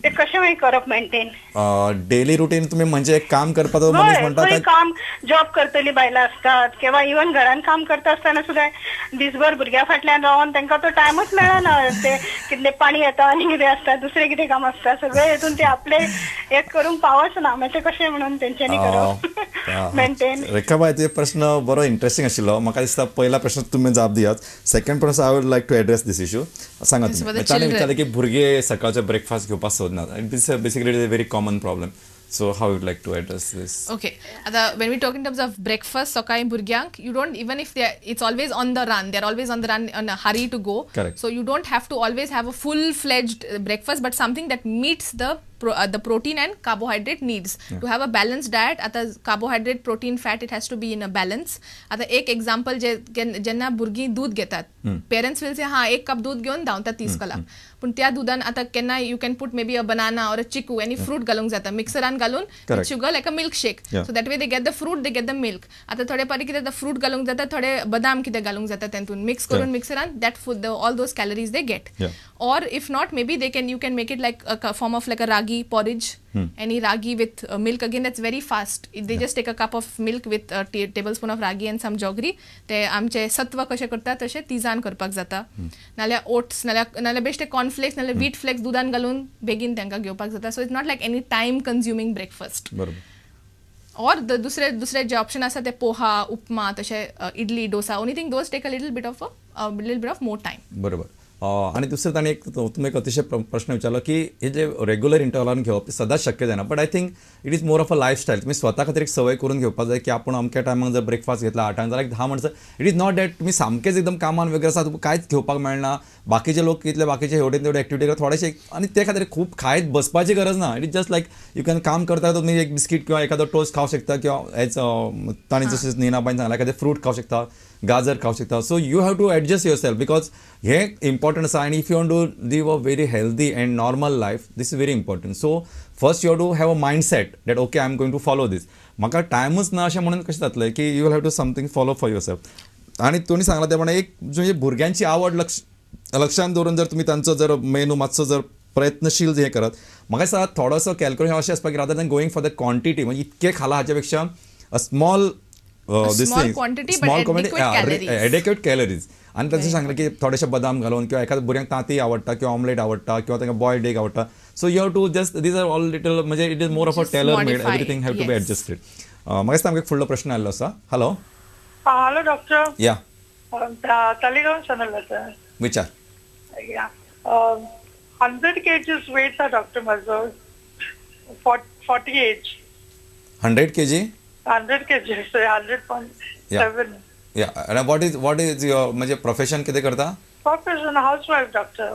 ते कशें मागीर करप मेंटेन? डेली रुटीन तुमी म्हणजे एक काम करपाचो मनीस म्हणटा, काम जॉब करतली बायलां आसतात किंवा इवन घरान काम करता आसतना सुद्दां दिसभर भुरग्यां फाटल्यान रावन तांकां तो टायमूच मेळना. ते कितले पाणी येता आनी कितें आसता, दुसरें कितें काम आसता, सगळें हेतून ते आपले एक करूंक पावच ना. मागीर ते कशें म्हणून तेंच्यांनी करप मेंटेन? रेखाबाय, ते प्रश्न बरो इंट्रस्टिंग आशिल्लो. म्हाका दिसता पहिला प्रश्न तुमी जाप दियात. सेकंड प्रश्न I would like to address this issue. सांगा तुमी. ताणें विचारलें की भुरगे सकाळचो ब्रेकफास्ट घेवपाक सोदनात. It's basically a very common problem. So how would like to address this? Okay, when we talk in terms of breakfast सकाळी भुरग्यांक, you don't, even if they, it's always on the run, they are always on the run, on a hurry to go. Correct. So you don't have to always have a full fledged breakfast, but something that meets the protein and carbohydrate needs. To have a balanced diet, आता carbohydrate, protein, fat, it has to be in a balance. आता एक example, जे जेन्ना भुरगीं दूध घेतात, parents will say हा एक cup दूध घेवन धांवतात 30 कलाक, पूण त्या दुधान आता केन्ना you can put maybe a banana or a chikoo, any fruit घालूंक जाता मिक्सरान घालून, sugar like a milk shake. So that way they get the fruit, they get the milk. आता थोडे पारी कितें फ्रूट घालूंक जाता, थोडे बदाम कितें घालूंक जाता, तेतून मिक्स करून मिक्सरान, that food, all those calories they get. Or if not, maybe they can, you can make it like a form of like a ragi porridge, any ragi with milk. Again, that's very fast. They just take a cup of milk with a tablespoon of ragi and some jaggery. ते आमचे सत्व कशें करता तशें तिजान करपाक जाता. नाल्यार oats, नाल्यार बेश्टे कॉर्नफ्लेक्स, नाल्यार व्हीट फ्लेक्स दुधान घालून बेगीन तांकां घेवपाक जाता. So it's not like any time consuming breakfast. बरोबर. और दुसरे दुसरे जे ऑप्शन आसा ते पोहा, उपमा, तशें idli, dosa, only thing those take a little bit of a little bit of more time. बरोबर. आणि दुसरं ताणें एक तुम्ही एक अतिशय प्रश्न विचारलो की हे जे रेग्युलर इंटरवलान घेवप ते सदांच शक्य जायना, but I think it is more of a lifestyle. तुम्ही स्वता खातीर एक सवय करून घेवपाक जाय की आपूण अमक्या टायमाक जर ब्रेकफास्ट घेतला 8 जाल्यार 10 म्हणसर, it is not that तुमी सामकेच एकदम कामान वगैरे आसा, तुमकां कांयच घेवपाक मेळना, बाकीचे लोक कितले बाकीचे हेवटेन तेवढे एक्टिविटी करता थोडेशे, आनी ते खातीर खूब खायत बसपाची गरज ना. It is just like you can काम करता तुमी एक बिस्कीट किंवा एखादो टोस्ट खावंक शकता, किंवा एज ताणें जशें नीनाबायन सांगलां एखादें फ्रूट खावंक शकता, गाजर खावंक शकता. So you have to adjust yourself because हे इम्पॉर्टंट आसा. आनी if you want to live a very healthy and normal life, this is very important. So first you have to have a mindset that okay I am going to follow this. म्हाका टायमूच ना अशें म्हणून कशें जातलें की you have to something follow for yourself. आनी तुमी सांगलां ते प्रमाणे एक म्हणजे भुरग्यांची आवड लक्षांत दवरून जर तुमी तांचो जर मेनू मातसो जर प्रयत्नशील हें करत, म्हाका दिसता थोडोसो कॅल्क्युलेशन अशें आसपाक rather than going for the quantity, म्हणजे इतकें खालां हाचे पेक्षा a small small quantity, small quantity, adequate calories. आनी तांचे सांगलें की थोडेशे बदाम घालून किंवा एखाद्या भुरग्यांक तांती आवडटा किंवा ऑमलेट आवडटा किंवा तांकां बॉयल्ड एग आवडटा. So you have to just these are all little, म्हणजे it is more of a tailor made, everything have to be adjusted. म्हाका दिसता आमकां फुडलो प्रश्न आयिल्लो आसा. हॅलो. Hello doctor. या, तालिगांव सान उलयता. विचार. 100 kgs weight आसा डॉक्टर म्हजो, 48. 100 kg? 100 kgs, 100.7. Yeah, and what is your म्हणजे प्रोफेशन कितें करता? Profession housewife doctor.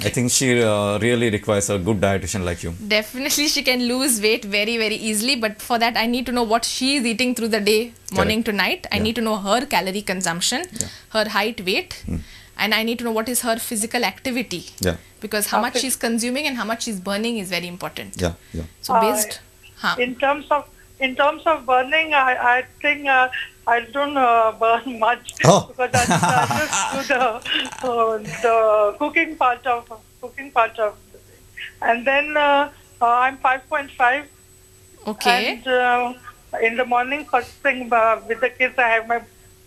I think she really requires a good dietitian like you. Definitely she can lose weight very very easily, but for that I need to know what she is eating through the day, morning to night. I need to know her calorie consumption, her height, weight, and I need to know what is her physical activity. Because how much she is consuming and how much she is burning is very important. So based, in terms of burning, I think I don't burn much. Because I just do the cooking part of the thing. And then I'm 5.5. Okay. And in the morning, first thing with the kids, I have my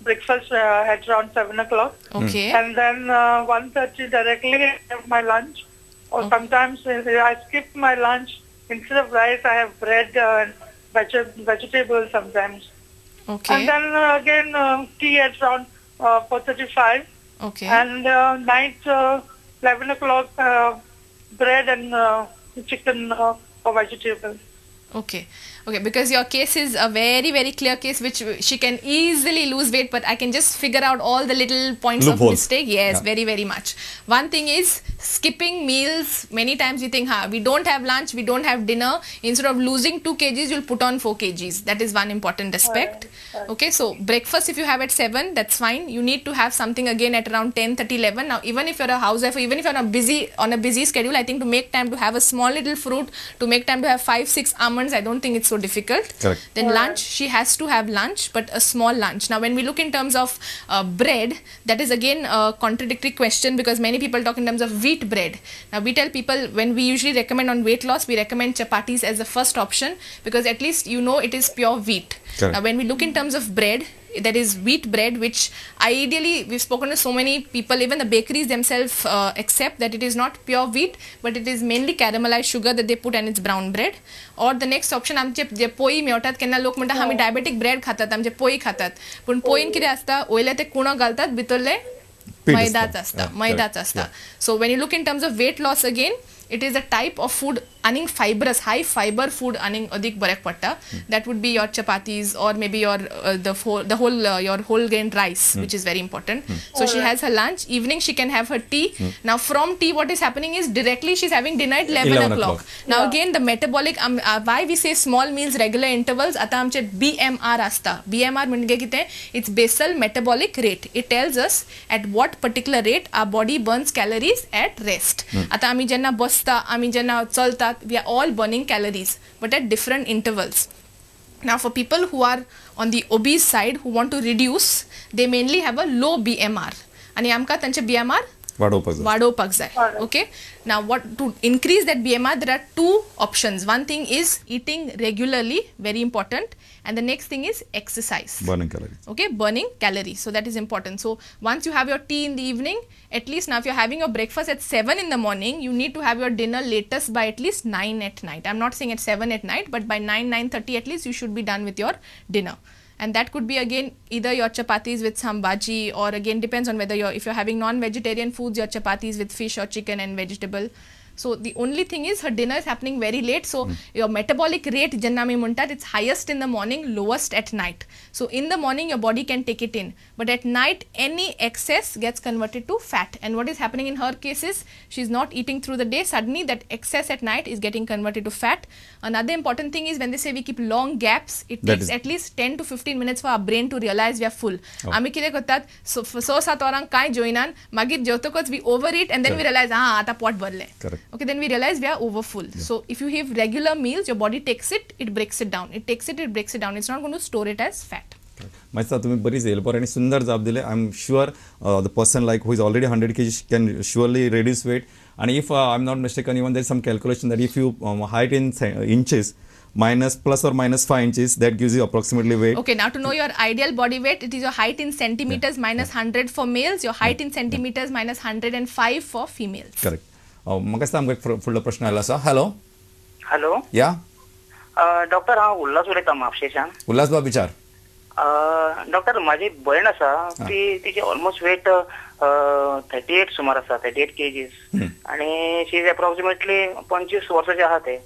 breakfast at around 7 o'clock. Okay. And then 1:30 directly I have my lunch. Or sometimes I skip my lunch. Instead of rice, I have bread and vegetables sometimes. Okay. And then again tea at around 4:35. Okay. And night 11 o'clock bread and chicken or vegetables. Okay. Okay, because your case is a very, very clear case which she can easily lose weight, but I can just figure out all the little points loopholes of mistake. Yes, very, very much. One thing is skipping meals. Many times we think, we don't have lunch, we don't have dinner. Instead of losing 2 kgs, you'll put on 4 kgs. That is one important aspect. Right. Okay, so breakfast if you have at 7, that's fine. You need to have something again at around 10:30, 11. Now, even if you're a housewife, or even if you're on a busy schedule, I think to make time to have a small little fruit, to make time to have 5-6 almonds, almonds, I don't think it's so difficult. Correct. Then lunch, she has to have lunch, but a small lunch. Now when we look in terms of bread, that is again a contradictory question because many people talk in terms of wheat bread. Now we tell people, when we usually recommend on weight loss, we recommend chapatis as the first option because at least you know it is pure wheat. Correct. Now when we look in terms of bread, there is wheat bread, which ideally we've spoken to so many people, even the bakeries themselves accept that it is not pure wheat, but it is mainly caramelized sugar that they put and it's brown bread. Or the next option, आमचे जे पोई मेळटात, केन्ना लोक म्हणटा आमी diabetic bread खातात, आमचे पोई खातात, पूण पोईन कितें आसता, वयले ते कुणो घालतात, भितरले मैदाच आसता, मैदाच आसता. So when you look in terms of weight loss again, it is a type of food आनीक fibrous, high fiber food आनीक अधिक बऱ्याक पडटा. That would be your chapatis or maybe your the whole your whole grain rice, which is very important. So she has her lunch, evening she can have her tea. Now from tea what is happening is directly she is having dinner at 11 o'clock. Now again the metabolic, why we say small meals regular intervals, आतां आमचे BMR आसता. BMR म्हणजे कितें, it's basal metabolic rate. It tells us at what particular rate our body burns calories at rest. आतां आमी जेन्ना बसता, आमी जेन्ना चलता, we are all burning calories, but at different intervals. Now for people who are on the obese side, who want to reduce, they mainly have a low BMR. आणि आमकां तांचे BMR वाडोवपाक जाय. Okay. Now what to increase that BMR, there are two options. One thing is eating regularly, very important, and the next thing is exercise. Burning calories. Okay, burning calories. So that is important. So once you have your tea in the evening, at least now if you're having your breakfast at 7 in the morning, you need to have your dinner latest by at least 9 at night. I'm not saying at 7 at night, but by 9, 9:30 at least you should be done with your dinner. And that could be again either your chapatis with some bhaji, or again depends on whether you're, if you're having non-vegetarian foods, your chapatis with fish or chicken and vegetable. So the only thing is her dinner is happening very late. So your metabolic rate, jenna ami muntat, it's highest in the morning, lowest at night. So in the morning your body can take it in, but at night any excess gets converted to fat. And what is happening in her case is she's not eating through the day. Suddenly that excess at night is getting converted to fat. Another important thing is when they say we keep long gaps, it takes at least 10 to 15 minutes for our brain to realize we are full. Ami kide kartat, so 6-7 oran kai joinan, magir jevtakoch we overeat and then we realize, ah, ata pot bharle. Correct. Okay, then we realize we are over full. Yeah. So if you have regular meals, your body takes it, it breaks it down. It takes it, it breaks it down. It's not going to store it as fat. Maisa, तुम्ही बरीच helper आणि सुंदर जाप दिले. I am sure the person like who is already 100 kg can surely reduce weight. And if I am not mistaken, even there is some calculation that if you height in inches minus plus or minus 5 inches, that gives you approximately weight. Okay, now to know your ideal body weight, it is your height in centimeters minus 100 for males, your height in centimeters minus 105 for females. Correct. म्हाका दिसता आमकां एक फुडलो प्रश्न आयलो आसा. Hello. Hello. या doctor, हांव उल्हास उलयतां म्हापशेच्यान. उल्हास बाब विचार. डॉक्टर, म्हाजी भयण आसा, ती तिची ऑलमोस्ट वेट 38 सुमार आसा, 38 केजीस, आनी शी is approximately 25 वर्सांची आसा. ते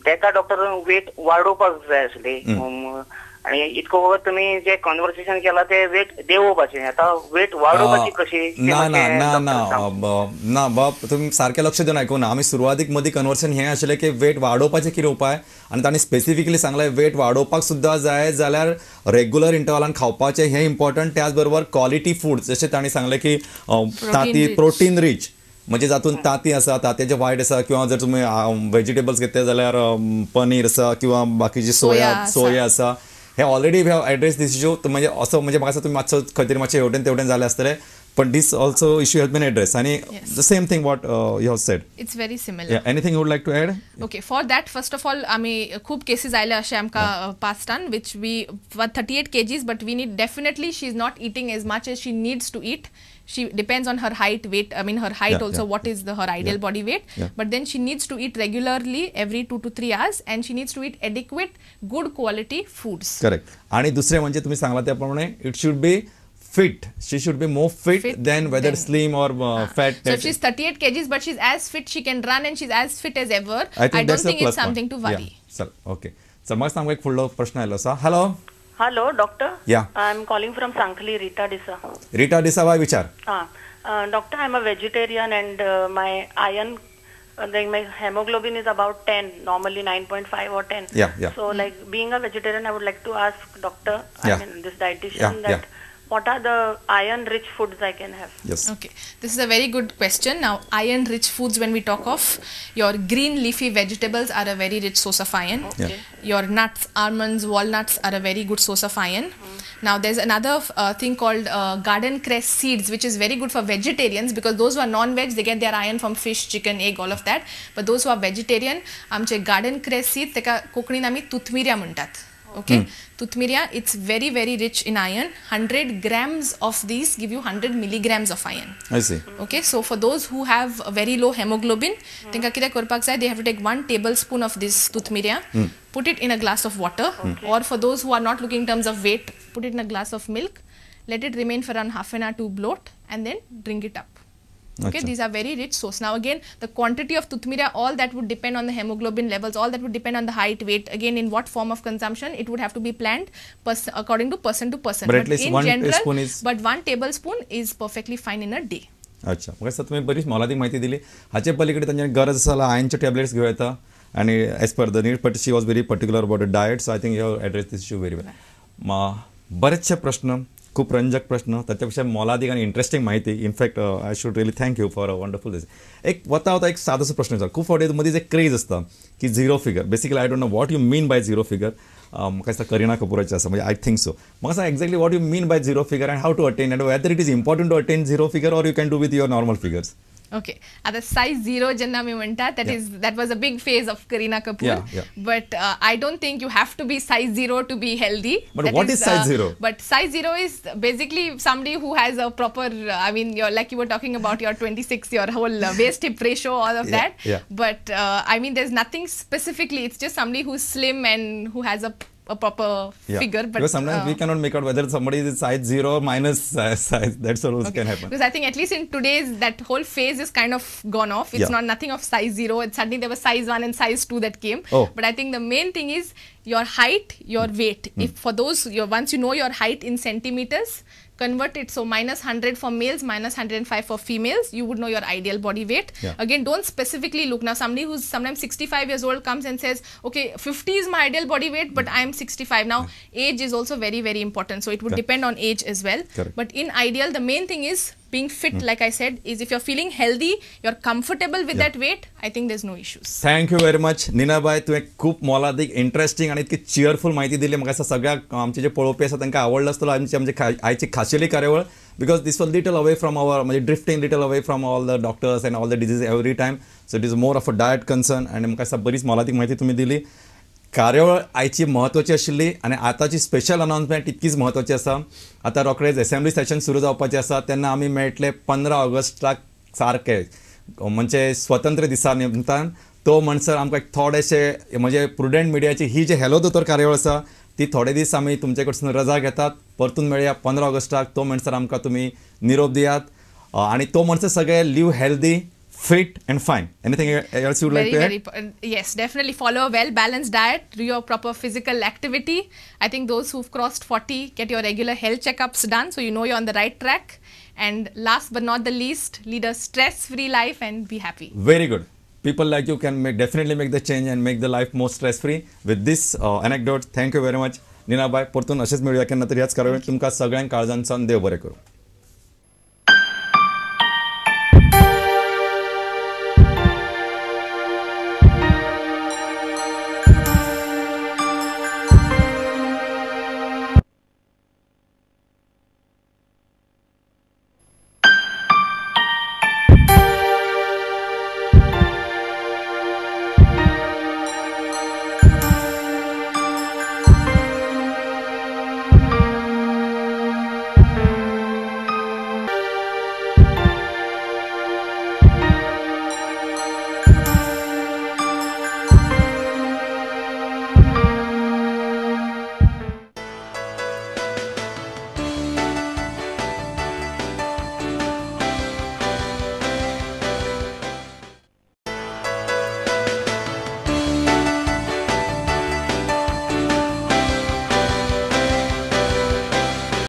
तेका डॉक्टर वेट वाडोवपाक जाय आसली, आनी इतको वगत तुमी जे कॉन्वर्सेशन केला ते वेट देंवोवपाचें, आतां वेट वाडोवपाची कशी? ना ना ना ना ना बाब, तुमी सारकें लक्ष दिवन आयकूना. आमी सुरवातीक मदीं कन्वर्सेशन हें आशिल्लें की वेट वाडोवपाचें कितें उपाय, आनी तांणी स्पेसिफिकली सांगलें वेट वाडोवपाक सुद्दां जाय जाल्यार रेगुलर इंटरवलान खावपाचें हें इम्पॉर्टंट. त्याच बरोबर क्वॉलिटी फूड, जशें तांणी सांगलें की तांती प्रोटीन रीच, म्हणजे जातून तांती आसा, तांतयाचे वायट आसा, किंवा जर तुमी वेजिटेबल्स घेतले जाल्यार पनीर आसा किंवा बाकीची सोया सोया आसा. हे already we have address this issue. म्हणजे असो म्हणजे म्हाका तुमी मातसो खंय तरी मातशें हेवटेन तेवटेन जालें आसतलें, पण this also issue has been address. आनी the same thing what you have said, it's very similar. Anything you would like to add? Okay, for that first of all आमी खूब केसीस आयले अशे आमकां पास्टान which we 38 kgs, but we need definitely she is not eating as much as she needs to eat. She depends on her height, weight, I mean her height also, what is the her ideal body weight. But then she needs to eat regularly every 2 to 3 hours and she needs to eat adequate, good quality foods. Correct. आणि दुसरे म्हणजे तुम्ही सांगला त्याप्रमाणे it should be fit. She should be more fit than whether slim or fat. So if she's 38 kgs but she's as fit, she can run and she's as fit as ever. I don't think it's something to worry. चल, okay. चल, मग सांगू एक फुडलो प्रश्न आयलो आसा. Hello. Hello, doctor. Yeah. I am calling from Sankhali, Rita Disa. Rita Disa, why vichar? Doctor, I am a vegetarian and my iron, my hemoglobin is about 10, normally 9.5 or 10. Yeah, yeah. So, like being a vegetarian, I would like to ask doctor, I mean this dietitian, that What are the iron-rich foods I can have? Yes. Okay, this is a very good question. Now, iron-rich foods, when we talk of, your green leafy vegetables are a very rich source of iron. Okay. Yeah. Your nuts, almonds, walnuts are a very good source of iron. Now, there's another thing called garden cress seeds, which is very good for vegetarians, because those who are non-veg, they get their iron from fish, chicken, egg, all of that. But those who are vegetarian, आमचे garden cress seeds, teka कोंकणीन आमी तुथमिऱ्या म्हणटात. Okay, Tutmiria, it's very, very rich in iron. 100 grams of these give you 100 milligrams of iron. I see. Okay, so for those who have a very low hemoglobin, तेंका कितें करपाक जाय, they have to take 1 tablespoon of this tutmiria, put it in a glass of water, or for those who are not looking in terms of weight, put it in a glass of milk, let it remain for around half an hour to bloat, and then drink it up. Okay, these are very rich source. Now again, the quantity of tutmiria, all that would depend on the hemoglobin levels, all that would depend on the height, weight. Again, in what form of consumption, it would have to be planned according to person to person. But at least in 1 general, teaspoon is... But 1 tablespoon is perfectly fine in a day. अच्छा, म्हाका दिसता तुवें बरीच मोलादीक म्हायती दिली. हाचे पलीकडे तांच्या गरज आसा जाल्यार आयर्नचे टॅबलेट्स घेवं येता, आनी as per the need, but she was very particular about the diet, so I think you have address this issue very well. बरेचशे प्रश्न, खूप रंजक प्रश्न, ताच्या पेक्षा मोलादीक आनी इंट्रस्टिंग म्हायती. In fact I should really thank you for a wonderful this. एक वता वता एक सादोसो प्रश्न विचार. खूब फावटी मदीं एक क्रेज आसता की zero figure. Basically I don't know what you mean by zero figure. म्हाका दिसता करिना कपुराचें आसा, म्हणजे I think so. म्हाका सांग exactly what you mean by zero figure and how to attain, and whether it is important to attain zero figure or you can do with your normal figures. Okay, आता size zero जेन्ना आमी म्हणटा, that is, that was a big phase of Kareena Kapoor. Yeah, yeah. But I don't think you have to be size zero to be healthy. But what is size zero? But size zero is basically somebody who has a proper, I mean, you're, like you were talking about your 26, your whole waist hip ratio, all of that. Yeah. But I mean, there's nothing specifically. It's just somebody who's slim and who has a proper figure. But because sometimes we cannot make out whether somebody is size 0 or minus size. That's what can happen. Because I think at least in today's, that whole phase is kind of gone off. It's not nothing of size 0. It's suddenly there was size 1 and size 2 that came. Oh. But I think the main thing is your height, your weight. If for those, once you know your height in centimeters, convert it. So minus 100 for males, minus 105 for females, you would know your ideal body weight. Yeah. Again, don't specifically look. Now, somebody who's sometimes 65 years old comes and says, okay, 50 is my ideal body weight, but I am 65. Now, age is also very, very important. So it would depend on age as well. Correct. But in ideal, the main thing is being fit, like I said, is if you're feeling healthy, you're comfortable with that weight, I think there's no issues. Thank you very much, Nina Bhai. तुवें खूब मोलादीक, interesting आनी इतकी चियरफूल म्हायती दिली. म्हाका दिसता सगळ्या आमचे जे पळोवपी आसा तांकां आवडलो आसतलो आमची आमची आयची खाशेली कार्यावळ, because this was little away from our, म्हणजे drifting little away from all the doctors and all the disease every time. So it is more of a diet concern. आनी म्हाका दिसता बरीच मोलादीक म्हायती तुमी दिली. कार्यावळ आयची म्हत्वाची आशिल्ली आनी आतांची स्पेशल अनाउन्समेंट तितकीच म्हत्वाची आसा. आतां रोखडेच असेंब्ली सेशन सुरू जावपाचें आसा, तेन्ना आमी मेळटले 15 ऑगस्टाक सारके, म्हणजे स्वतंत्र दिसा निमतान. तो म्हणसर आमकां एक थोडेशे म्हणजे प्रुडंट मिडियाची ही जी हॅलो दोतोर कार्यावळ आसा ती थोडे दीस आमी तुमचे कडसून रजा घेतात. परतून मेळया 15 ऑगस्टाक. तो म्हणसर आमकां तुमी निरोप दियात आनी तो म्हणसर सगळे live healthy, fit and fine. Anything else you would like to add? Yes, definitely follow a well-balanced diet, do your proper physical activity. I think those who've crossed 40, get your regular health checkups done so you know you're on the right track. And last but not the least, lead a stress-free life and be happy. Very good. People like you can definitely make the change and make the life more stress-free. With this anecdote, thank you very much, Nina Bhai. परतून अशेंच मेळुया केन्ना तरी ह्याच कार्यावळींत. तुमकां सगळ्यांक काळजांतल्यान देव बरें करूं.